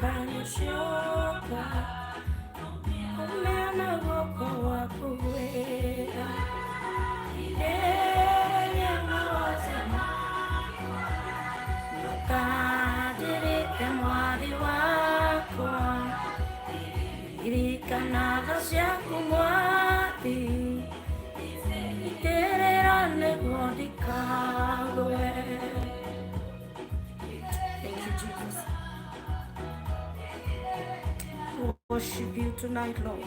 Ndũkanĩcoka ũmeana guoko gwaku wega. Irĩrĩria mawatho ndũkandirike mwathi wakwa. Ririkana tha ciaku mwathi, itĩrĩra nĩguo ndikagwe. Thank you, Jesus. We worship you tonight, Lord.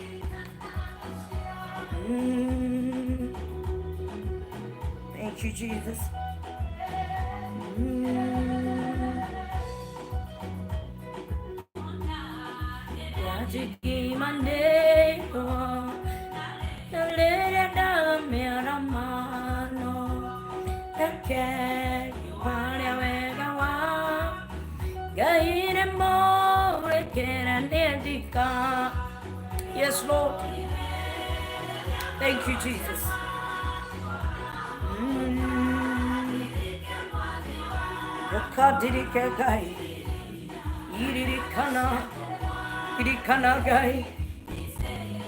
Thank you, Jesus. Yajikimaneko, nalere damiaramano, reke waria wega wa Ngai nĩ mũrekera nĩndika. Yes, Lord. Thank you, Jesus. Ndũkandirike Ngai, iririkana, irikana Ngai,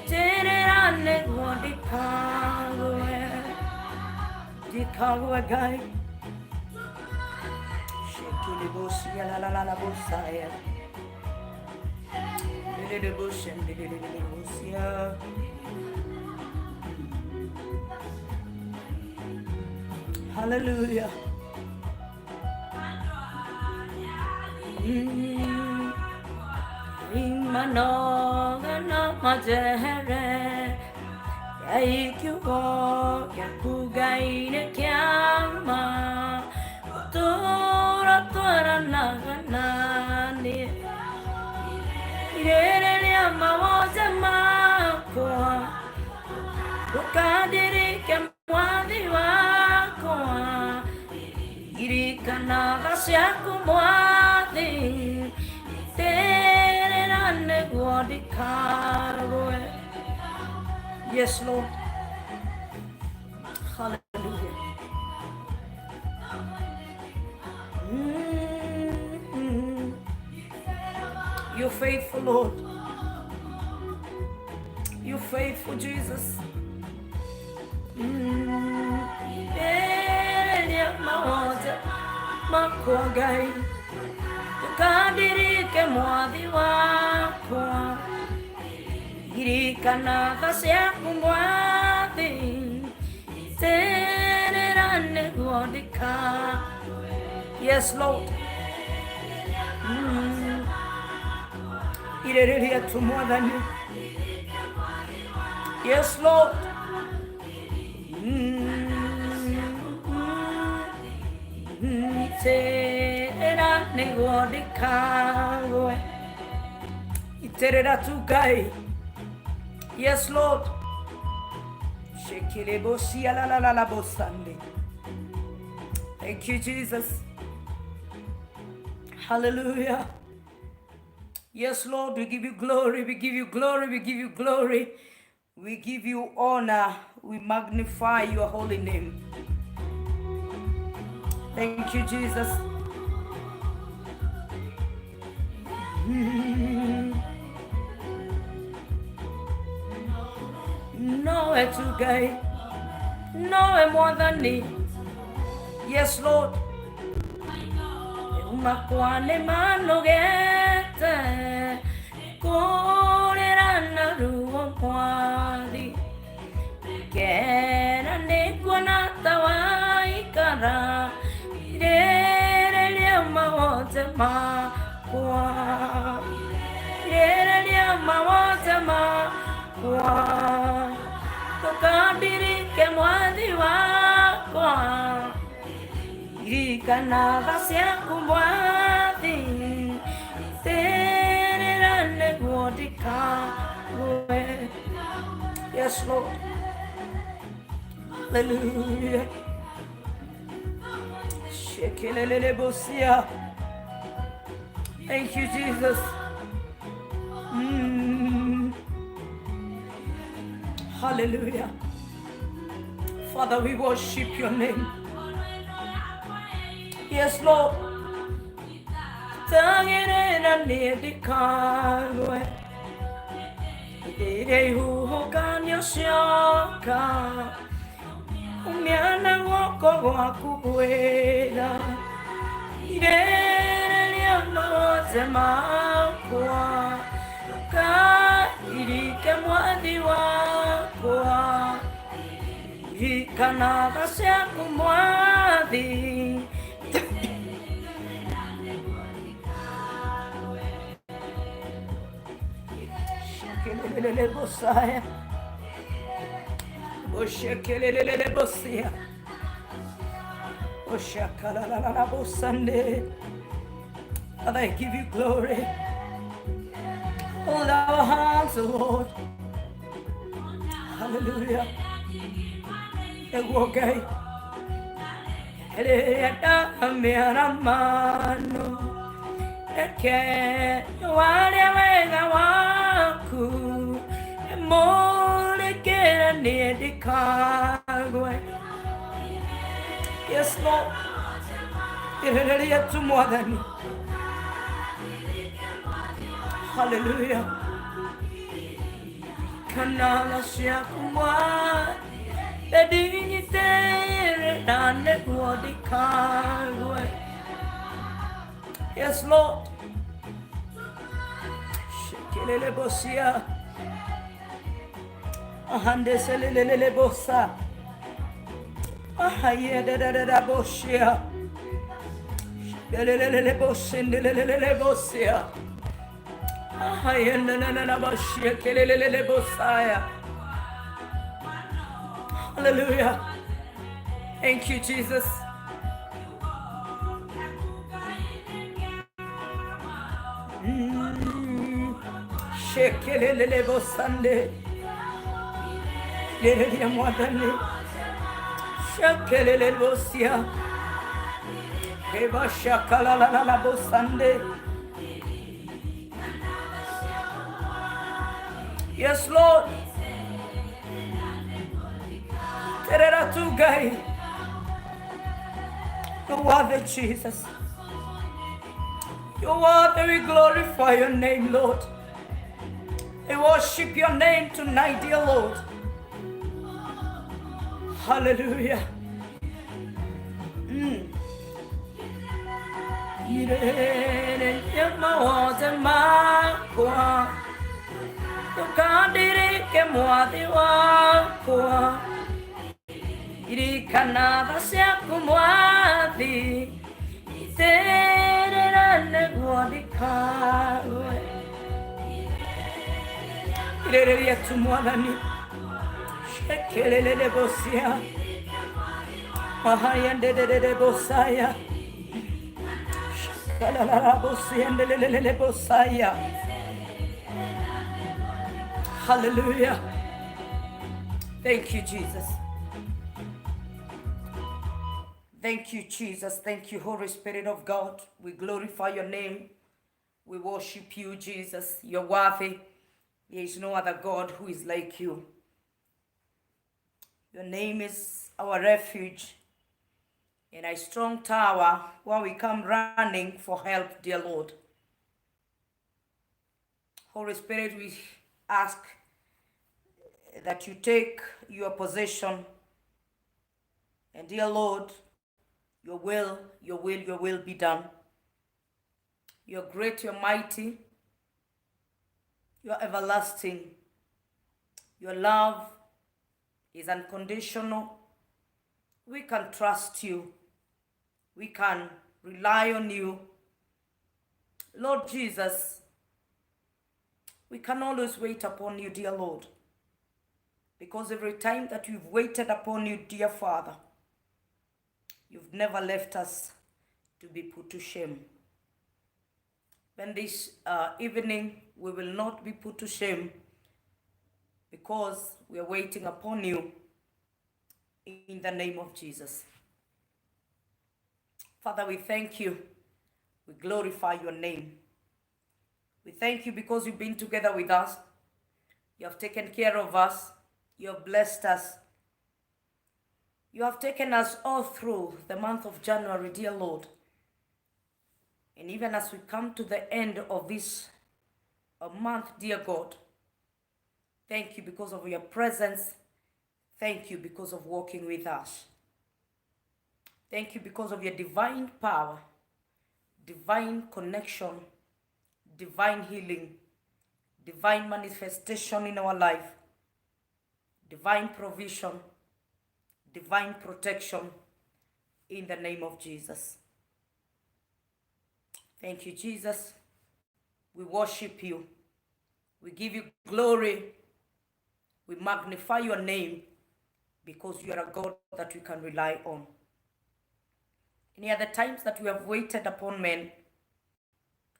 njĩrĩra nĩguo ndikagwe, ndikagwe Ngai. Shekilibosia la la la la bosaya. Leleleboshendelelelebosia. Hallelujah. Imanogana majehere Ngai kiugo gĩaku Ngai nĩ kĩama Tũra twaranaga naniĩ Irĩrĩria mawatho makwa Ndũkandirike mwathi wakwa Ririkana tha ciaku mwathi Tĩrĩra nĩguo ndikagwe. Yes, Lord. Hallelujah. You're faithful, Lord. You're faithful, Jesus. Irĩrĩria mawatho makwa Ngai ndũkandirike mwathi wakwa ririkana tha ciaku mwathi terera nĩguo ndika. Yes, Lord. Irĩrĩria tu mwathani. Yes, Lord. Terera nĩguo ndikagwe. Iterera tu Ngai. Yes, Lord. Shekelebosia la la la la bosande. Thank you, Jesus. Hallelujah. Yes, Lord, we give you glory, we give you glory, we give you glory. We give you honor. We magnify your holy name. Thank you, Jesus. Nowe tu Ngai, nowe mwathani. Yes, Lord. Makwa nĩ manogete kũrĩra na ruo mwathi kera nĩ kuona ta waikara irĩrĩria mawothe makwa irĩrĩria mawothe makwa ndũkandirike mwathi wakwa ririkana tha ciaku mwathi terera nĩguo ndikagwe. Yes, Lord. Hallelujah. Shekelelelebosia. Thank you, Jesus. Hallelujah. Father, we worship your name. Yes, Lord. Tangĩrĩra niĩ ndikagwe hĩndĩ ĩrĩa ihuhũkanio cioka umia na guoko gwaku kwega irĩrĩria mothe makwa kairike mwathi wakwa ririkana tha ciaku mwathi. Shekelelele bosaya. Boshekelelele bosia. Boshakalalala bosande. Father, I give you glory. Hold our hands, Lord. Hallelujah. Nĩguo Ngai rĩrĩa ndamĩara mano reke warĩa wega waku mũrĩkĩre niĩ ndikagwe. Yes, Lord. Ĩrĩrĩria tu Mwathani. Hallelujah. Kana tha ciaku Mwathi ndinyitĩrĩra nĩguo ndikagwe. Yes, Lord. Shekelele bosia. Ahande selelele bosa. Ahaye da da da da bosia. Lelelele bosindelelele bosia. Ahaye na na na na bosia kelelele bosaya. Hallelujah. Thank you, Jesus. Shekelelele bosande. Lelele mwathani. Shekelele bosia. Eba shakalalala bosande. Yes, Lord. Terera tu Ngai. You are the Jesus. You are the, we glorify your name, Lord. We worship your name tonight, dear Lord. Hallelujah. Irene mawothe makwa ndũkandirike mwathi wakwa irikana tha ciaku mwathi itĩrĩra nĩguo ndikagwe. Irĩrĩria tu Mwathani. Shekelelele bosia. Mahayandedede bosaya. Shakalala bosia ndelelele bosaya. Hallelujah. Thank you, Jesus. Thank you, Jesus. Thank you, Holy Spirit of God. We glorify your name. We worship you, Jesus. You're worthy. There is no other God who is like you. Your name is our refuge and a strong tower where we come running for help, dear Lord. Holy Spirit, we ask that you take your position. And dear Lord, your will, your will, your will be done. You're great, you're mighty, you're everlasting. Your love is unconditional. We can trust you. We can rely on you. Lord Jesus, we can always wait upon you, dear Lord. Because every time that we've waited upon you, dear Father, you've never left us to be put to shame. When this evening, we will not be put to shame because we are waiting upon you in the name of Jesus. Father, we thank you. We glorify your name. We thank you because you've been together with us. You have taken care of us. You have blessed us. You have taken us all through the month of January, dear Lord. And even as we come to the end of this month, dear God, thank you because of your presence. Thank you because of walking with us. Thank you because of your divine power, divine connection, divine healing, divine manifestation in our life, divine provision, divine protection in the name of Jesus. Thank you, Jesus. We worship you. We give you glory. We magnify your name because you are a God that we can rely on. Any other times that we have waited upon men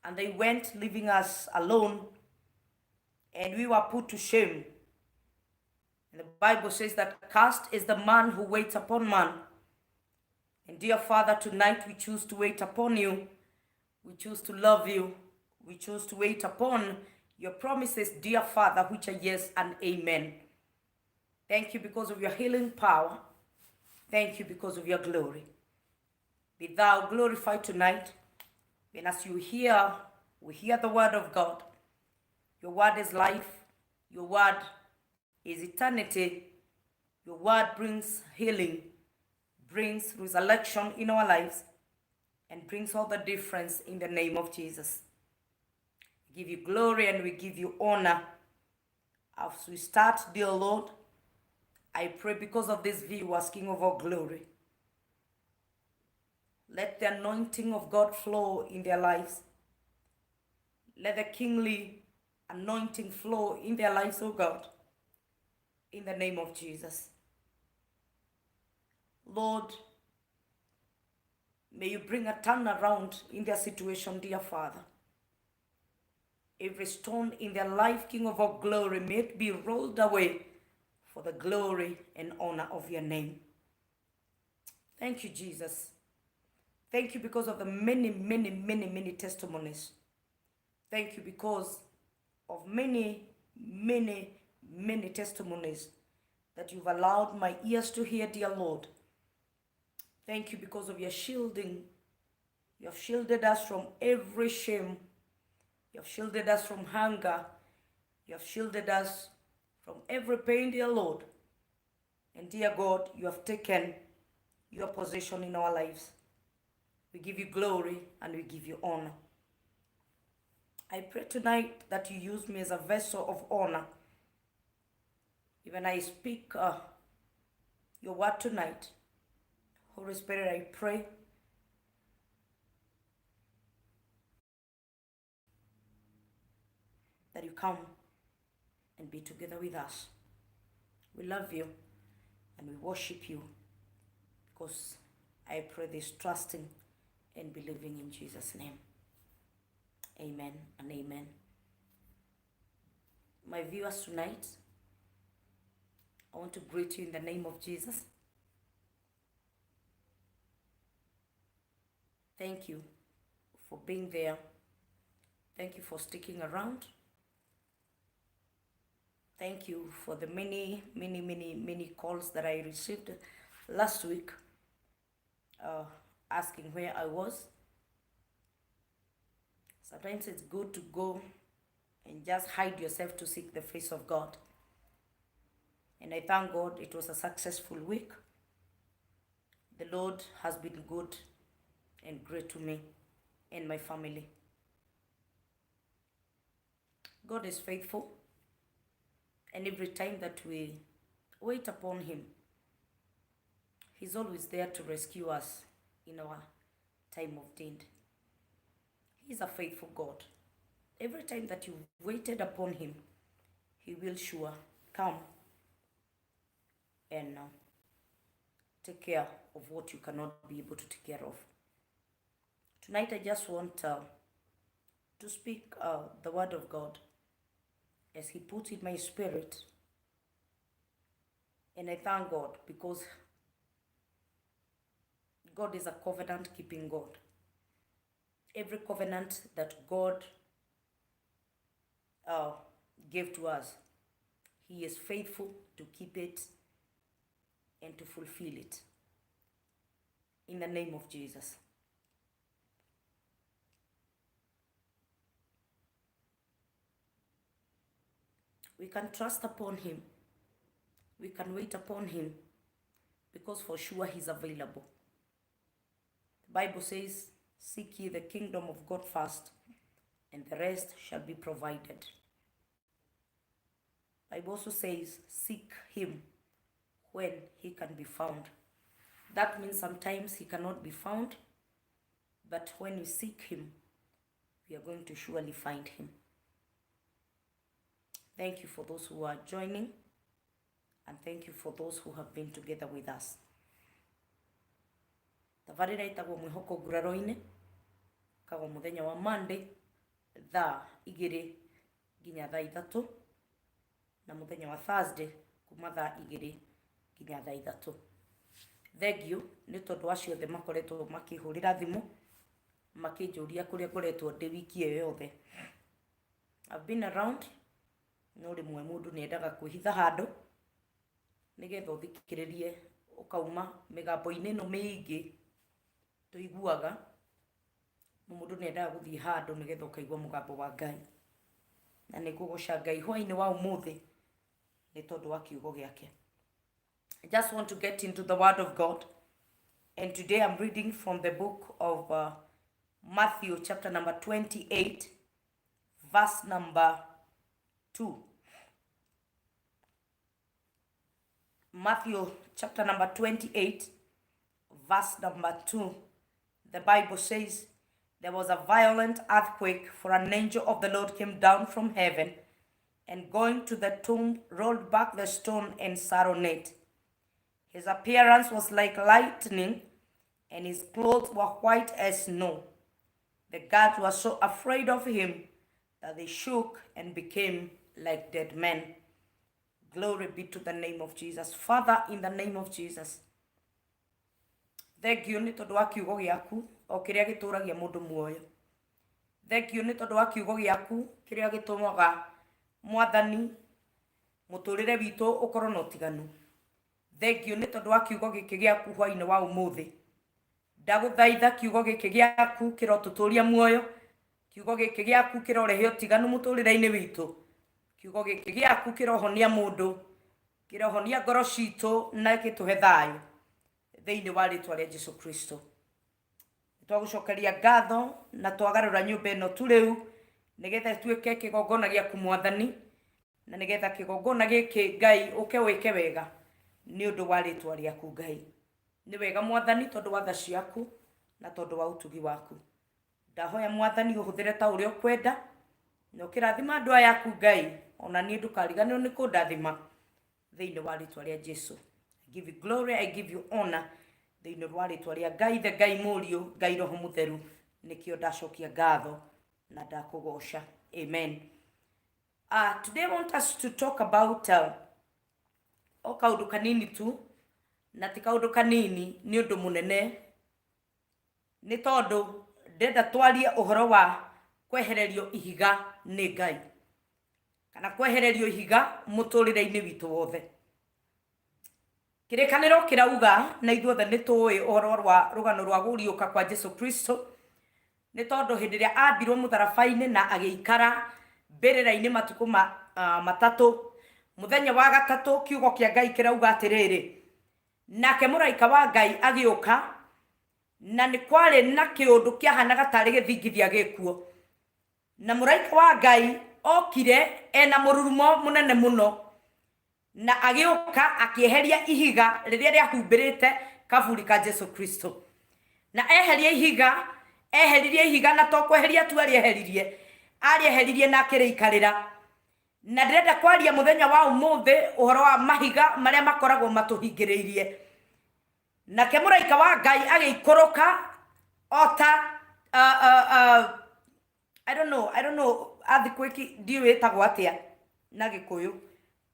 and they went leaving us alone and we were put to shame. And the Bible says that cursed is the man who waits upon man. And dear Father, tonight we choose to wait upon you. We choose to love you. We choose to wait upon your promises, dear Father, which are yes and amen. Thank you because of your healing power. Thank you because of your glory. Be thou glorified tonight. And as you hear, we hear the word of God. Your word is life. Your word is eternity. Your word brings healing, brings resurrection in our lives, and brings all the difference in the name of Jesus. We give you glory and we give you honor. As we start, dear Lord, I pray because of this viewers, King of all glory, let the anointing of God flow in their lives. Let the kingly anointing flow in their lives, oh God, in the name of Jesus. Lord, may you bring a turnaround in their situation, dear Father. Every stone in their life, King of all glory, may it be rolled away for the glory and honor of your name. Thank you, Jesus. Thank you because of the many, many, many, many testimonies. Thank you because of many, many, many testimonies that you've allowed my ears to hear, dear Lord. Thank you because of your shielding. You have shielded us from every shame. You have shielded us from hunger. You have shielded us from every pain, dear Lord. And dear God, you have taken your position in our lives. We give you glory and we give you honor. I pray tonight that you use me as a vessel of honor. Even I speak your word tonight, Holy Spirit, I pray that you come and be together with us. We love you and we worship you because I pray this trusting and believing in Jesus' name. Amen and amen. My viewers tonight, I want to greet you in the name of Jesus. Thank you for being there. Thank you for sticking around. Thank you for the many, many, many, many calls that I received last week, asking where I was. Sometimes it's good to go and just hide yourself to seek the face of God. And I thank God it was a successful week. The Lord has been good and great to me and my family. God is faithful. And every time that we wait upon him, he's always there to rescue us in our time of need. He's a faithful God. Every time that you waited upon him, he will sure come and take care of what you cannot be able to take care of. Tonight, I just want to speak the word of God as he puts in my spirit. And I thank God because God is a covenant-keeping God. Every covenant that God gave to us, he is faithful to keep it and to fulfill it. In the name of Jesus. We can trust upon him. We can wait upon him because for sure he's available. The Bible says, Seek ye the kingdom of God first, and the rest shall be provided. Bible also says, Seek him when he can be found. That means sometimes he cannot be found, but when we seek him, we are going to surely find him. Thank you for those who are joining, and thank you for those who have been together with us. Tabarĩra ĩtagwo Mwĩhoko Nguraro-inĩ, kagwo mũthenya wa Monday thaa 2 nginya thaa 3, na mũthenya wa Thursday kuma thaa 2 nginya thaa 3. Thengiũ nĩ tondũ acio othe makoretwo makĩhũrĩra thimũ makĩnjũria kũrĩa ngoretwo ndĩ wiki ĩyo yothe. I've been around, no rĩmwe mũndũ nĩ endaga kwĩhitha handũ nĩgetha ũthikĩrĩrie ũkauma mĩgambo-inĩ ĩno mĩingĩ tũiguaga, mũndũ nĩ endaga gũthiĩ handũ nĩgetha ũkaigua mũgambo wa Ngai. Na nĩ ngũgoca Ngai hwaĩ-inĩ wa ũmũthĩ nĩ tondũ wa kiugo gĩake. I just want to get into the word of God. And today I'm reading from the book of Matthew chapter number 28, verse number 2. Matthew chapter number 28, verse number 2. The Bible says, There was a violent earthquake, for an angel of the Lord came down from heaven, and going to the tomb, rolled back the stone and sat on it. His appearance was like lightning, and his clothes were white as snow. The guards were so afraid of him that they shook and became like dead men. Glory be to the name of Jesus. Father, in the name of Jesus, thank you nĩ tondũ wa kiugo gĩaku o kĩrĩa gĩtũragia mũndũ muoyo. Thank you nĩ tondũ wa kiugo gĩaku kĩrĩa gĩtũmaga mwathani mũtũrĩre witũ ũkorwo na ũtiganu. Thank you nĩ tondũ wa kiugo gĩkĩ gĩaku hwaĩ-inĩ wa ũmũthĩ. Ndagũthaitha kiugo gĩkĩ gĩaku kĩrotũtũria muoyo, kiugo gĩkĩ gĩaku kĩrorehe ũtiganu mũtũrĩre-inĩ witũ, kiugo gĩkĩ gĩaku kĩrohonia mũndũ, kĩrohonia ngoro citũ na gĩtũhe thayũ thĩinĩ wa rĩtwa rĩa Jesu Kristo. Twagũcokeria ngatho na twagarũra nyũmba ĩno tu rĩu nĩgetha ĩtuĩke kĩgongona gĩaku mwathani, na nĩgetha kĩgongona gĩkĩ Ngai ũke wĩke wega nĩ ũndũ wa rĩtwa rĩaku Ngai. Nĩ wega mwathani tondũ wa tha ciaku na tondũ wa ũtugi waku. Ndahoya mwathani ũhũthĩre ta ũrĩa ũkwenda na ũkĩrathima andũ aya aku Ngai, ona niĩ ndũkariganĩrwo nĩ kũndathima thĩinĩ wa rĩtwa rĩa Jesu. I give you glory, I give you honor thĩinĩ wa rĩtwa rĩa Ngai the Ngai Mũriũ, Ngai Roho Mũtheru, nĩkĩo ndacokia ngatho na ndakũgoca. Amen. Today I want us to talk about o kaũndũ kanini tu, na ti kaũndũ kanini, nĩ ũndũ mũnene, nĩ tondũ ndĩrenda twarie ũhoro wa kwehererio ihiga nĩ Ngai, kana kwehererio ihiga mũtũrĩre-inĩ witũ wothe. Kĩrĩkanĩro kĩrauga na ithuothe nĩ tũĩ ũhoro wa rũgano rwa kũriũka kwa Jesu Kristo, nĩ tondũ hĩndĩ ĩrĩa ambirwo mũtharaba-inĩ na agĩikara mbĩrĩra-inĩ matukũ matatũ, mũthenya wa gatatũ kiugo kĩa Ngai kĩrauga atĩrĩrĩ, nake mũraika wa Ngai agĩũka, na nĩ kwarĩ na kĩũndũ kĩahanaga tarĩ gĩthingithia gĩkuo, na mũraika wa Ngai okire ena mũrurumo mũnene mũno, na agĩũka akĩeheria ihiga rĩrĩa rĩahumbĩrĩte kaburi ka Jesu Kristo. Na eheria ihiga, eheririe ihiga na to kweheria tu arĩeheririe, arĩeheririe na akĩrĩikarĩra. Na ndĩrenda kwaria mũthenya wa ũmũthĩ ũhoro wa mahiga marĩa makoragwo matũhingĩrĩirie. Nake mũraika wa Ngai agĩikũrũka ota I don't know, earthquake ndiũĩ ĩtagwo atĩa na Gĩkũyũ,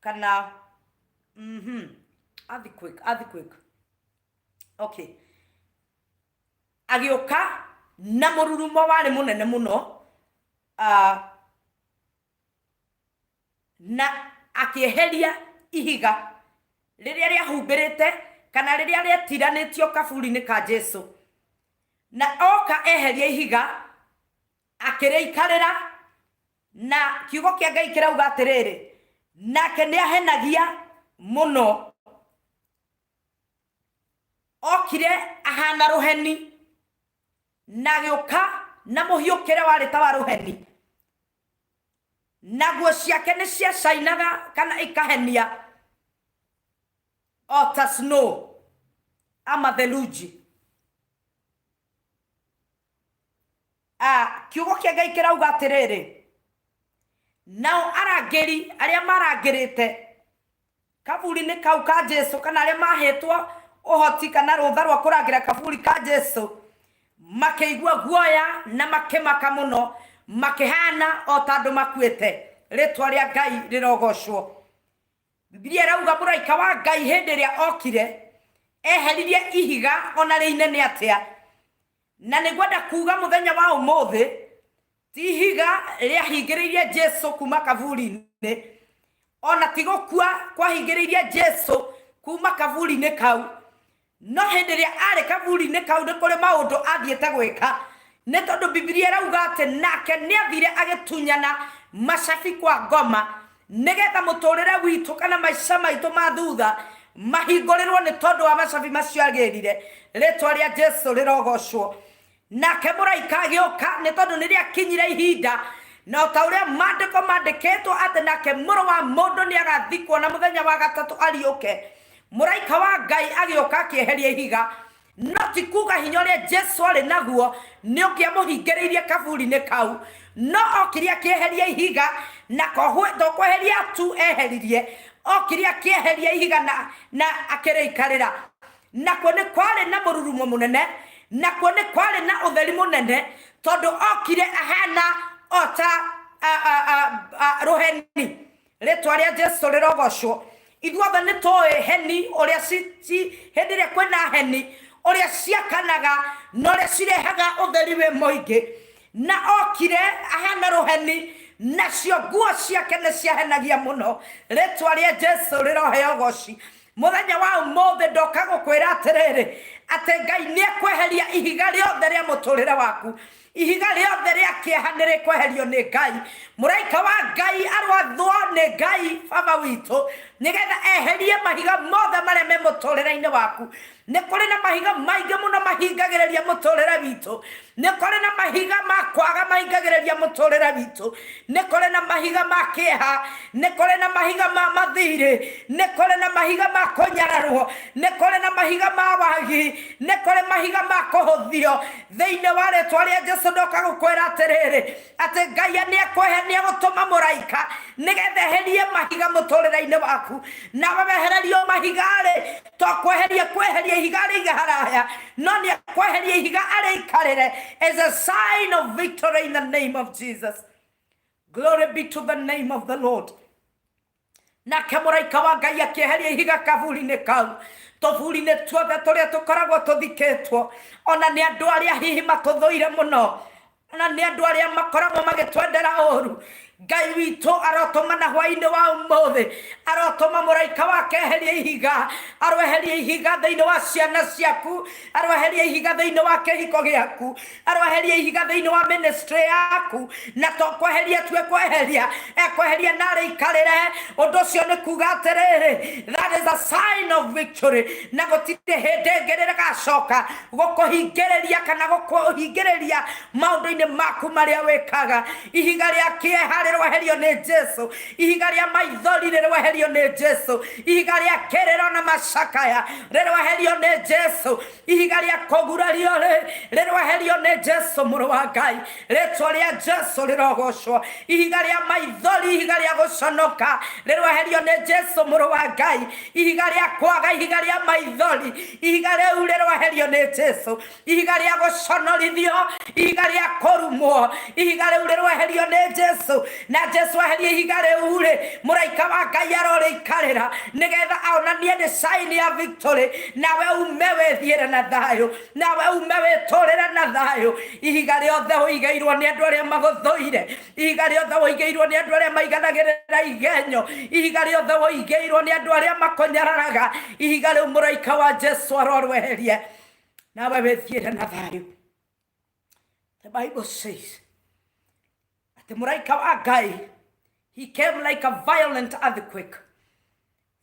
kana earthquake. Okay. Agĩũka na mũrurumo warĩ mũnene mũno, na akĩeheria ihiga rĩrĩa rĩahumbĩrĩte kana rĩrĩa rĩatiranĩtio kaburi-inĩ ka Jesu. Na oka eheria ihiga akĩrĩikarĩra, na kiugo kĩa Ngai kĩrauga atĩrĩrĩ, Nake nĩ ahenagia mũno. Okire ahana rũheni na agĩũka na mũhiũkĩre warĩ ta wa rũheni, na nguo ciake nĩ ciacainaga kana ikahenia o ta snow ama theluji. Ah, kiugo kĩa Ngai kĩrauga atĩrĩrĩ, nao arangĩri arĩa marangĩrĩte kaburi-inĩ kau ka Jesu, kana arĩa mahetwo ũhoti kana rũtha rwa kũrangĩra kaburi ka Jesu, makĩigua guoya na makĩmaka mũno, makĩhana o ta andũ makuĩte. Rĩtwa rĩa Ngai rĩrogocwo. Bibilia ĩrauga mũraika wa Ngai hĩndĩ ĩrĩa okire eheririe ihiga ona rĩinene atĩa. Na nĩ ngwenda kuga mũthenya wa ũmũthĩ ti ihiga rĩahingĩrĩirie Jesu kuma kaburi-inĩ, ona ti gũkua kwahingĩrĩirie Jesu kuma kaburi-inĩ kau, no hĩndĩ ĩrĩa arĩ kaburi-inĩ kau nĩ kũrĩ maũndũ athiĩte gwĩka, nĩ tondũ Bibilia ĩrauga atĩ nake nĩ athire agĩtunyana macabi kwa ngoma nĩgetha mũtũrĩre witũ kana maica maitũ ma thutha mahingũrĩrwo nĩ tondũ wa macabi macio agĩrire. Rĩtwa rĩa Jesu rĩrogocwo. Nake mũraika agĩũka, nĩ tondũ nĩ rĩakinyire ihinda, na o ta ũrĩa maandĩko mandĩkĩtwo atĩ nake Mũrũ wa Mũndũ nĩ agathikwo na mũthenya wa gatatũ ariũke, mũraika wa Ngai agĩũka akĩeheria ihiga. No ti kuga hinya ũrĩa Jesu arĩ naguo nĩ ũngĩamũhingĩrĩirie kaburi-inĩ kau, no okire akĩeheria ihiga, na to kweheria tu eheririe, okire akĩeheria ihiga na akĩrĩikarĩra. Nakuo nĩ kwarĩ na mũrurumo mũnene, nakuo nĩ kwarĩ na ũtheri mũnene, tondũ okire ahana o ta rũheni. Rĩtwa rĩa Jesu rĩrogocwo. Ithuothe nĩ tũĩ heni ũrĩa hĩndĩ ĩrĩa kwĩna heni ũrĩa ciakanaga na ũrĩa cirehaga ũtheri wĩ mũingĩ. Na okire ahana rũheni, nacio nguo ciake nĩ ciahenagia mũno. Rĩtwa rĩa Jesu rĩroheo ũgoci. Mũthenya wa ũmũthĩ ndoka gũkwĩra atĩrĩrĩ, atĩ Ngai nĩ ekweheria ihiga rĩothe rĩa mũtũrĩre waku. Ihiga rĩothe rĩa kĩeha nĩ rĩkweherio nĩ Ngai. Mũraika wa Ngai aroathwo nĩ Ngai Baba witũ, nĩgetha eherie mahiga mothe marĩa me mũtũrĩre-inĩ waku. Nĩ kũrĩ na mahiga maingĩ mũno mahingagĩrĩria mũtũrĩre witũ. Nĩ kũrĩ na mahiga ma kwaga mahingagĩrĩria mũtũrĩre witũ. Nĩ kũrĩ na mahiga ma kĩeha. Nĩ kũrĩ na mahiga ma mathirĩ. Nĩ kũrĩ na mahiga ma kũnyararwo. Nĩ kũrĩ na mahiga ma wagi. Nĩ kũrĩ mahiga ma kũhũthio. Thĩinĩ wa rĩtwa rĩa Jesu ndoka gũkwĩra atĩrĩrĩ, atĩ Ngai nĩ ekwehe, nĩ egũtũma mũraika nĩgetha eherie mahiga mũtũrĩre-inĩ waku. Nawe wehererio mahiga-rĩ, to kweheria kweheria ihiga rĩige haraya, no nĩ ekweheria ihiga arĩikarĩre as a sign of victory in the name of Jesus. Glory be to the name of the Lord. Nake mũraika wa Ngai akĩeheria ihiga kaburi-inĩ kau, tũburi-inĩ tuothe tũrĩa tũkoragwo tũthikĩtwo, ona nĩ andũ arĩa hihi matũthũire mũno, ona nĩ andũ arĩa makoragwo magĩtwendera ũru. Ngai witũ arotũma na hwaĩ-inĩ wa ũmũthĩ, arotũma mũraika wake eherie ihiga, aroeheria ihiga thĩinĩ wa ciana ciaku, aroeheria ihiga thĩinĩ wa kĩhiko gĩaku, aroeheria ihiga thĩinĩ wa ministry yaku. Na to kweheria tu ekweheria, ekweheria na arĩikarĩre. Ũndũ ũcio nĩ kuga atĩrĩrĩ, that is a sign of victory, na gũtirĩ hĩndĩ ĩngĩ rĩgacoka gũkũhingĩrĩria kana gũkũhingĩrĩria maũndũ-inĩ maku marĩa wĩkaga. Ihiga rĩa kĩeha rĩroeherio nĩ Jesu, ihiga rĩa maithori rĩroeherio nĩ Jesu, ihiga rĩa kĩrĩro na macakaya rĩroeherio nĩ Jesu, ihiga rĩa kũgurario rĩ rĩroeherio nĩ Jesu mũrũ wa Ngai. Rĩtwa rĩa Jesu rĩrogocwo. Ihiga rĩa maithori, ihiga rĩa gũconoka rĩroeherio nĩ Jesu mũrũ wa Ngai. Ihiga rĩa kwaga, ihiga rĩa maithori, ihiga rĩu rĩroeherio nĩ Jesu. Ihiga rĩa gũconorithio, ihiga rĩa kũrumwo, ihiga rĩu rĩroeherio nĩ Jesu. Na Jesu eherie ihiga rĩu rĩ, mũraika wa Ngai arorĩikarĩra nĩgetha aonanie nĩ sign ya victory. Nawe ume wĩthiĩre na thayũ, nawe ume wĩtũrĩre na thayũ. Ihiga rĩothe ũigĩirwo nĩ andũ arĩa magũthũire, ihiga rĩothe ũigĩirwo nĩ andũ arĩa maiganagĩrĩra igenyo, ihiga rĩothe ũigĩirwo nĩ andũ arĩa makũnyararaga, ihiga rĩu mũraika wa Jesu arorweherie, nawe wĩthiĩre na thayũ. The Bible says atĩ mũraika wa Ngai He came like a violent earthquake.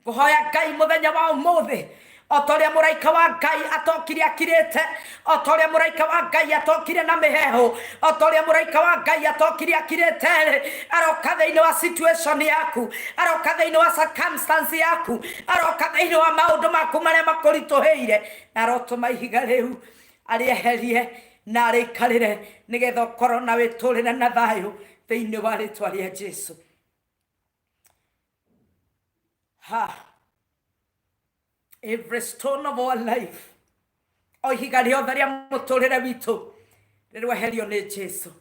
Ngũhoya Ngai mũthenya wa ũmũthĩ, o ta ũrĩa mũraika wa Ngai atokire akirĩte, o ta ũrĩa mũraika wa Ngai atokire na mĩheehũ, o ta ũrĩa mũraika wa Ngai atokire akirĩte-rĩ, aroka thĩinĩ wa situation yaku, aroka thĩinĩ wa circumstance yaku, aroka thĩinĩ wa maũndũ maku marĩa makũritũhĩire, na arotũma ihiga rĩu arĩeherie na arĩikarĩre, nĩgetha ũkorwo na wĩtũrĩre na thayũ thĩinĩ wa rĩtwa rĩa Jesu. Ha, every stone of our life, o ihiga rĩothe rĩa mũtũrĩre witũ rĩrweherio nĩ Jesu.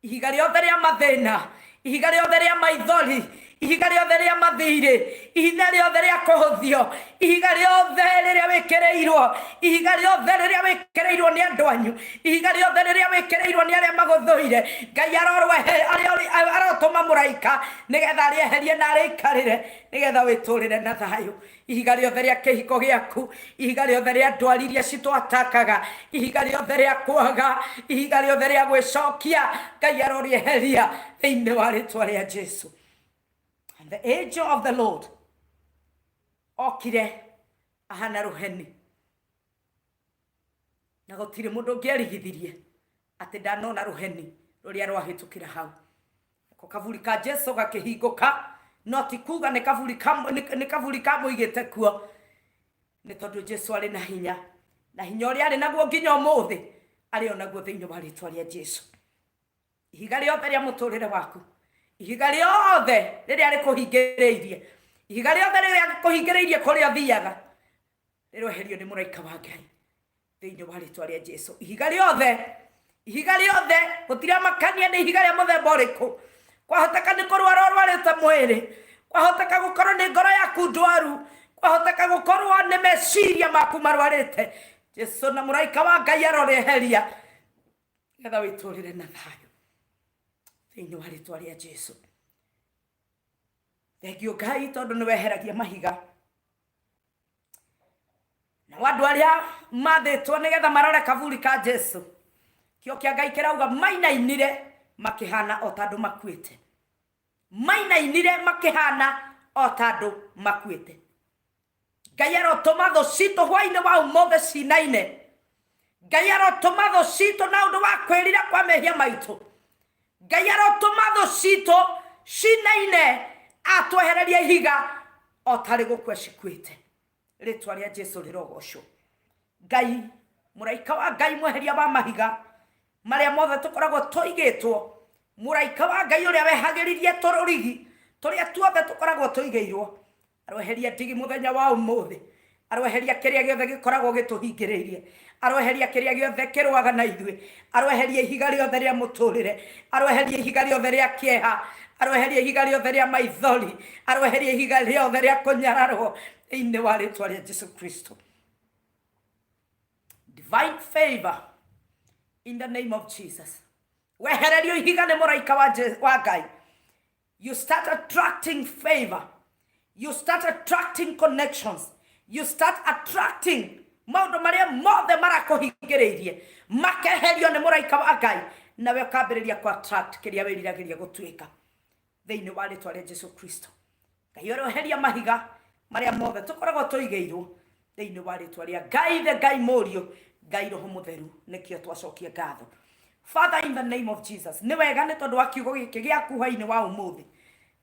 Ihiga rĩothe rĩa mathĩna, ihiga rĩothe rĩa maithori, ihiga rĩothe rĩa mathirĩ, ihiga rĩothe rĩa kũhũthio, ihiga rĩothe rĩrĩa wĩkĩrĩirwo, ihiga rĩothe rĩrĩa wĩkĩrĩirwo nĩ andũ anyu, ihiga rĩothe rĩrĩa wĩkĩrĩirwo nĩ arĩa magũthũire, Ngai arotũma mũraika nĩgetha arĩeherie na arĩikarĩre, nĩgetha wĩtũrĩre na thayũ. Ihiga rĩothe rĩa kĩhiko gĩaku, ihiga rĩothe rĩa ndwari iria citwatakaga, ihiga rĩothe rĩa kwaga, ihiga rĩothe rĩa gwĩcokia, Ngai arorĩeheria thĩinĩ wa rĩtwa rĩa Jesu. And the angel of the Lord okire ahana rũheni, na gũtirĩ mũndũ ũngĩerigithirie atĩ ndanona rũheni rũrĩa rwahĩtũkĩra hau. Ko kaburi ka Jesu gakĩhingũka, no ti kuga nĩ kaburi ka nĩ kaburi kamũigĩte kuo, nĩ tondũ Jesu arĩ na hinya, na hinya ũrĩa arĩ naguo nginya ũmũthĩ arĩ o naguo thĩinĩ wa rĩtwa rĩa Jesu. Ihiga rĩothe rĩa mũtũrĩre waku, ihiga rĩothe rĩrĩa rĩkũhingĩrĩirie, ihiga rĩothe rĩrĩa rĩkũhingĩrĩirie kũrĩa ũthiaga, rĩroherio nĩ mũraika wa Ngai thĩinĩ wa rĩtwa rĩa Jesu. Ihiga rĩothe, ihiga rĩothe, gũtiramakania nĩ ihiga rĩa mũthemba ũrĩkũ. Kwahoteka nĩ kũrwara ũrwarĩte mwĩrĩ, kwahoteka gũkorwo nĩ ngoro yaku ndwaru, kwahoteka gũkorwo nĩ meciria maku marwarĩte. Jesu na mũraika wa Ngai arorĩeheria nĩgetha wĩtũrĩre na thayũ thĩinĩ wa rĩtwa rĩa Jesu. Thengio Ngai tondũ nĩ weheragia mahiga. Nao andũ arĩa mathĩtwo nĩgetha marore kaburi ka Jesu, kĩo kĩa Ngai kĩrauga mainainire makĩhana o ta andũ makuĩte. Mainainire makĩhana o ta andũ makuĩte. Ngai arotũma thũ citũ hwainĩ wa ũmũthĩ cinaine. Ngai arotũma thũ citũ na ũndũ wa kwĩrira kwa mehia maitũ. Ngai arotũma thũ citũ cinaine, atwehereria ihiga o tarĩ gũkua cikuĩte. Rĩtwa rĩa Jesu rĩrogocwo. Ngai, mũraika wa Ngai mweheria wa mahiga marĩa mothe tũkoragwo tũigĩtwo, mũraika wa Ngai ũrĩa wehagĩririe tũrũrigi tũrĩa tuothe tũkoragwo tũigĩirwo, aroeheria ndigi mũthenya wa ũmũthĩ, aroeheria kĩrĩa gĩothe gĩkoragwo gĩtũhingĩrĩirie, aroeheria kĩrĩa gĩothe kĩrũaga na ithuĩ, aroeheria ihiga rĩothe rĩa mũtũrĩre, aroeheria ihiga rĩothe rĩa kĩeha, aroeheria ihiga rĩothe rĩa maithori, aroeheria ihiga rĩothe rĩa kũnyararwo thĩinĩ wa rĩtwa rĩa Jesu Kristo. Divine favor in the name of Jesus. Wehererio ihiga nĩ mũraika wa Ngai. You start attracting favor. You start attracting connections. You start attracting maũndũ marĩa mothe marakũhingĩrĩirie makeherio nĩ mũraika wa Ngai, nawe ũkambĩrĩria kũ attract kĩrĩa wĩriragĩria gũtuĩka thĩinĩ wa rĩtwa rĩa Jesu Kristo. Ngai ũroheria mahiga marĩa mothe tũkoragwo tũigĩirwo thĩinĩ wa rĩtwa rĩa Ngai the Ngai Mũriũ, Ngai Roho Mũtheru, nĩkĩo twacokia ngatho. Father, in the name of Jesus, nĩ wega nĩ tondũ wa kiugo gĩkĩ gĩaku hwainĩ wa ũmũthĩ.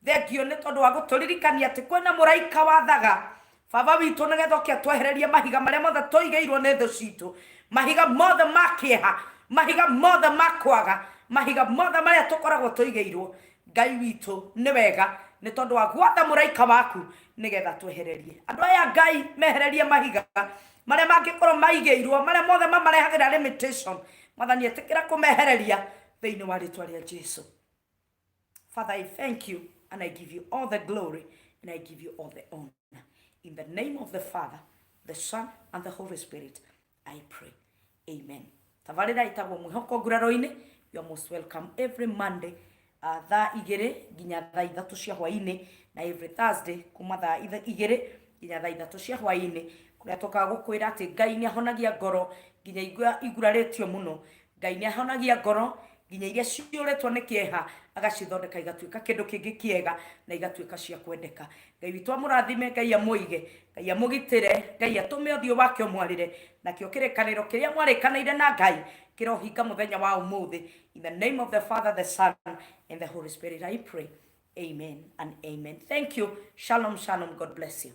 Thengio nĩ tondũ wa gũtũririkania atĩ kwĩna mũraika wathaga Baba witũ nĩgetha oke atwehererie mahiga marĩa mothe tũigĩirwo nĩ thũ citũ, mahiga mothe ma kĩeha, mahiga mothe ma kwaga, mahiga mothe marĩa tũkoragwo tũigĩirwo. Ngai witũ nĩ wega nĩ tondũ wa gwatha mũraika waku nĩgetha twehererie andũ aya. Ngai mehererie mahiga marĩa mangĩkorwo maigĩirwo, marĩa mothe mamarehagĩra limitation. Mwathani, ĩtĩkĩra kũmehereria thĩinĩ wa rĩtwa rĩa Jesu. Father, I thank you and I give you all the glory and I give you all the honor. In the name of the Father, the Son, and the Holy Spirit, I pray. Amen. Tabarĩra ĩtagwo Mwĩhoko Nguraro-inĩ. You are most welcome every Monday thaa 2 nginya thaa 3 cia hwaĩ-inĩ, na every Thursday kuma thaa 2 nginya thaa 3 cia hwaĩ-inĩ, kũrĩa tũkaga gũkwĩra atĩ Ngai nĩ ahonagia ngoro nginya igurarĩtio mũno. Ngai nĩ ahonagia ngoro. Nginya iria ciũrĩtwo nĩ kĩeha agacithondeka igatuĩka kĩndũ kĩngĩ kĩega na igatuĩka cia kwendeka. Ngai witũ amũrathime, Ngai amũige, Ngai amũgitĩre, Ngai atũme ũthiũ wake ũmwarĩre, nakĩo kĩrĩkanĩro kĩrĩa mwarĩkanĩire na Ngai kĩrohinga mũthenya wa ũmũthĩ. In the name of the Father, the Son, and the Holy Spirit, I pray. Amen and amen. Thank you. Shalom, shalom. God bless you.